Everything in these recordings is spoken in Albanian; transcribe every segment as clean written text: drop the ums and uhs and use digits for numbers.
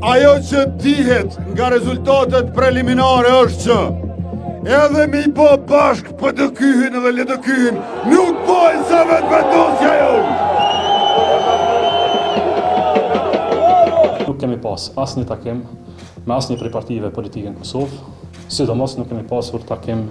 Ajo që dihet nga rezultatet preliminare është që edhe me i bo bashkë PDK-në dhe LDK-në, nuk bojnë sa Vetëvendosja jonë. Nuk kemi pas asnjë takim me asnjë prej partive politike në Kosovë, sidomos nuk kemi pasur takim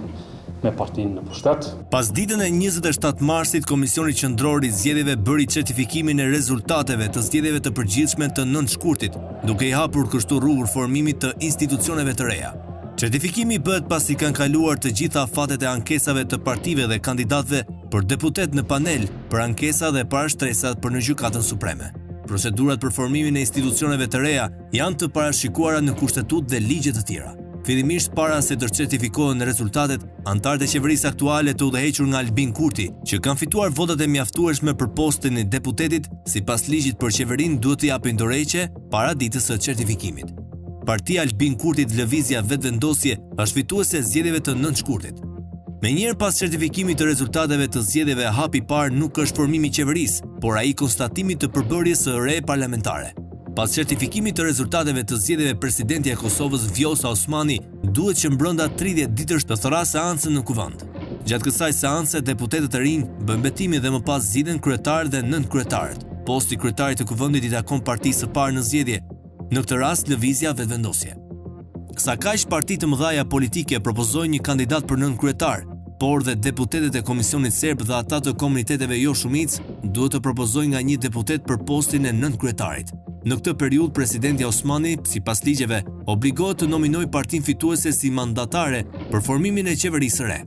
me partinë në pushtet. Pasditen e 27 marsit, Komisioni Qendror i Zgjedhjeve bëri certifikimin e rezultateve të zgjedhjeve të përgjithshme të 9 shkurtit, duke i hapur kështu rrugë formimit të institucioneve të reja. Certifikimi bëhet pasi kanë kaluar të gjitha afatet e ankesave të partive dhe kandidatëve për deputet në panel, për ankesa dhe parashtresa për në Gjykatën Supreme. Procedurat për formimin e institucioneve të reja janë të parashikuara në Kushtetutë dhe ligje të tjera. Fillimisht para se të certifikohen rezultatet, anëtarët e qeverisë aktuale të udhëhequr nga Albin Kurti, që kanë fituar votat e mjaftueshme për postin e deputetit, sipas ligjit për qeverinë duhet të japin dorëheqje para ditës së certifikimit. Partia e Albin Kurtit Lëvizja Vetëvendosje është fituese e zgjedhjeve të 9 shkurtit. Menjëherë pas certifikimit të rezultateve të zgjedhjeve hapi i parë nuk është formimi i qeverisë, por ai i konstatimit të përbërjes së re parlamentare. Pas certifikimit të rezultateve të zgjedhjeve presidentja e Kosovës Vjosa Osmani duhet që brenda 30 ditësh të thërrasë seancën në Kuvend. Gjatë kësaj seance deputetët e rinj bëjnë betimin dhe më pas zgjidhen kryetar dhe nënkryetarët. Posti i kryetarit të Kuvendit i takon partisë së parë në zgjedhje, në këtë rast Lëvizja Vetëvendosje. Sakaq parti të mëdhaja politike propozojnë një kandidat për nënkryetar, por dhe deputetët e Komisionit Serb dhe ata të komuniteteve jo shumicë duhet të propozojnë nga një deputet për postin e nënkryetarit. Në këtë periudhë presidentja Osmani, sipas ligjeve, obligohet të nominojë partinë fituese si mandatare për formimin e qeverisë së re.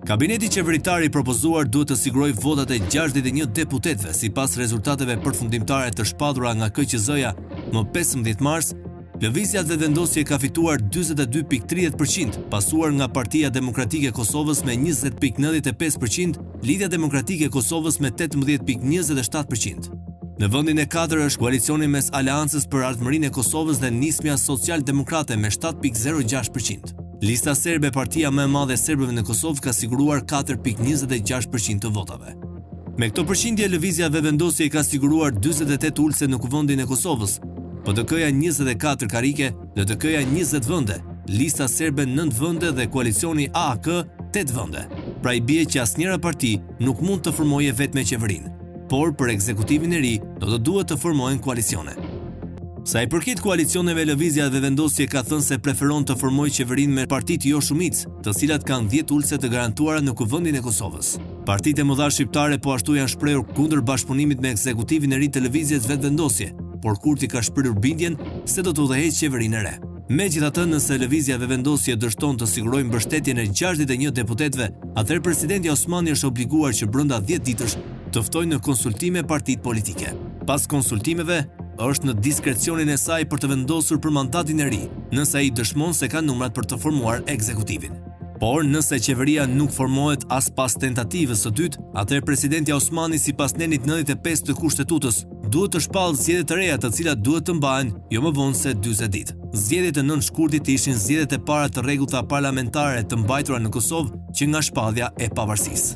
Kabineti qeveritar i propozuar duhet të sigurojë votat e 61 deputetëve sipas rezultateve përfundimtare të shpallura nga KQZ-ja më 15 mars, Lëvizja Vetëvendosje ka fituar 42.30%, pasuar nga Partia Demokratike e Kosovës me 20.95%, Lidhja Demokratike e Kosovës me 18.27%. Në vendin e katër është koalicioni mes Aleancës për Ardhmërinë e Kosovës dhe Nismja Social Demokrate me 7.06%. Lista Serbe, partia më e madhe e serbëve në Kosovë, ka siguruar 4.26% të votave. Me këto përqindje, Lëvizja Vetëvendosje i ka siguruar 48 ulëse në Kuvendin e Kosovës, PDK-ja 24 karrike, LDK-ja 20 vende, Lista Serbe 9 vende dhe koalicioni AAK 8 vende. Pra i bie që asnjëra parti nuk mund të formojë e vetme qeverinë, por për ekzekutivin e ri do të duhet të formohen koalicione. Sa i përket koalicioneve, Lëvizja Vetëvendosje ka thënë se preferon të formojë qeverinë me partitë jo shumicë, të cilat kanë 10 ulëse të garantuara në Kuvendin e Kosovës. Partitë e mëdha shqiptare po ashtu janë shprehur kundër bashkëpunimit me ekzekutivin e ri të Lëvizjes Vetëvendosje, por Kurti ka shprehur bindjen se do të udhëheqë qeverinë e re. Megjithatë, nëse Lëvizja Vetëvendosje dështon të sigurojë mbështetjen e 61 deputetëve, atëherë presidentja Osmani është obliguar që brenda 10 ditësh të ftojë në konsultime partitë politike. Pas konsultimeve, është në diskrecionin e saj për të vendosur për mandatin e ri, nëse ai dëshmon se ka numrat për të formuar ekzekutivin. Por, nëse qeveria nuk formohet as pas tentativës së dytë, atëherë presidentja Osmani sipas nenit 95 të Kushtetutës duhet të shpallë zgjedhje të reja të cilat duhet të mbahen jo më vonë se 40 ditë. Zgjedhjet e 9 shkurtit ishin zgjedhjet e para të rregullta parlamentare të mbajtura në Kosovë që nga shpallja e pavarësisë.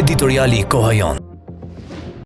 Editoriali Koha Jonë.